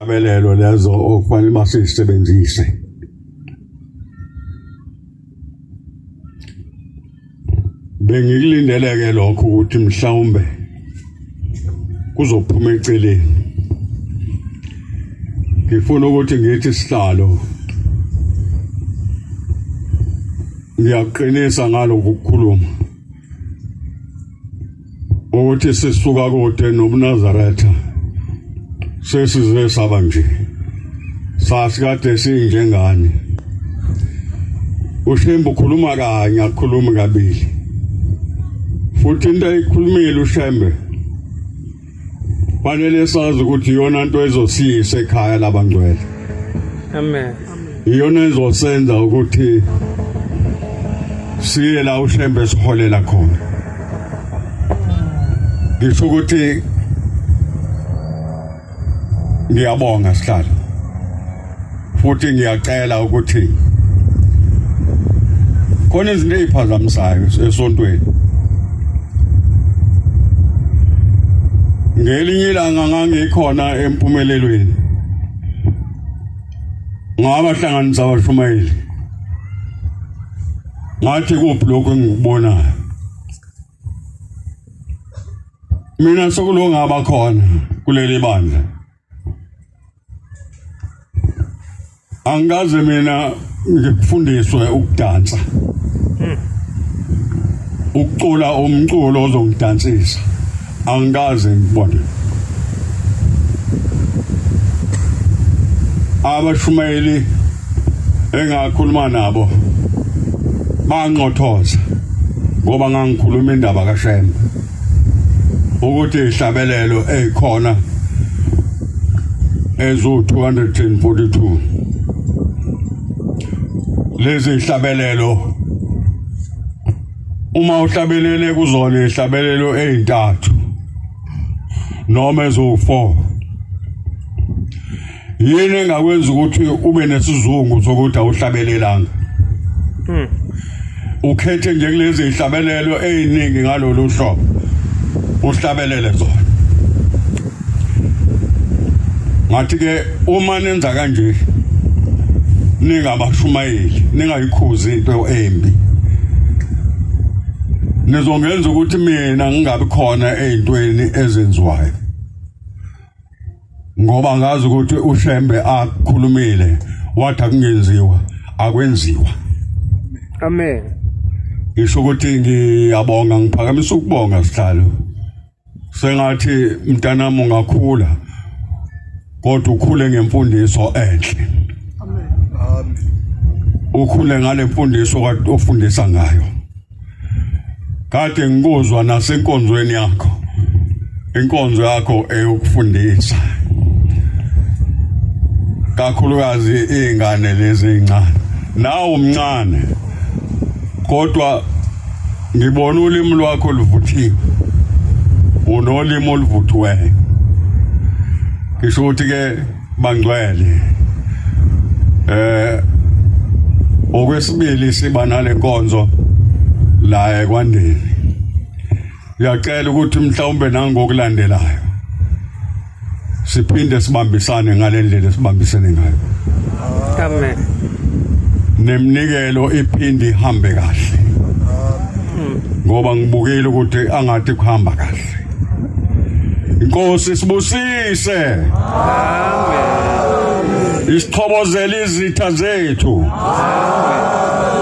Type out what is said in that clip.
Belelo lezo okufanele basisebenzise. Bengikulindeleke lokho ukuthi mhlawumbe kuzophuma eceleni. Ngifuna ukuthi ngithi sihlalo ngiyaqinisa ngalokhu ukukhuluma ukuthi sisuka kude nobuNazaretha sesize saba nje sasikade sinjengani. uShembe ukhuluma kanye, akhulumi kabili, futhi into ayikhulumile uShembe fanele sazi ukuthi iyona nto ezosiyisa ekhaya labangcwele. Amen. Iyona ezosenza ukuthi siye la uShembe siholela khona. Ngisho ukuthi ngiyabonga sihlalo, futhi ngiyacela ukuthi khona izinto eziphazamisayo esontweni. Ngelinye ilanga ngangikhona empumelelweni, ngabahlanganisa abashumayeli, ngathi kuphi lokhu engikubonayo mina sokulungaba khona kuleli bandla. Angikaze mina ngifundiswe ukudansa, ukucula umculo ozongidansisa, angikaze ngibone. Abashumayeli engakhuluma nabo banqothoza ngoba ngangikhuluma indaba kaShembe ukuthi ihlabelelo ezikhona ezu 242 lezi ihlabelelo, uma uhlabelele kuzona ihlabelelo ezintathu noma eziwu4, yini engakwenza ukuthi ube nesizungu sokuthi awuhlabelelanga? Ukhethe nje kulezi ihlabelelo eziningi ngalolu hlobo, uhlabelele zona. Ngathi ke uma nenza kanje ningabashumayeli, ningayikhuzi into embi, nizongenza ukuthi mina ngingabi khona ezintweni ezenziwayo, ngoba ngazi ukuthi uShembe akhulumile wathi akungenziwa, akwenziwa. Amen. Ngisho ukuthi ngiyabonga, ngiphakamisa ukubonga sihlalo. Sengathi mntanami ungakhula, kodwa ukhule ngemfundiso enhle. Amen. Ukhule ngale mfundiso kade ofundisa ngayo. Kade ngikuzwa nasenkonzweni yakho. Inkonzo yakho eyokufundisa. Kakhulukazi izingane lezi ezincane. Nawe umncane. Kodwa ngibona ulimi lwakho luvuthiwe. Unolimi oluvuthiweyo. Ngisho ukuthi ke bangcwele, okwesibili siba nale nkonzo la eKwandeni. Ngiyacela ukuthi mhlawumbe nangokulandelayo siphinde sibambisane ngale ndlela esibambisene ngayo. Amen. Neminikelo iphinde ihambe kahle, ngoba ngibukile ukuthi angathi kuhamba kahle. Inkosi sibusise. Amen. Isichobozele izitha zethu. Amen.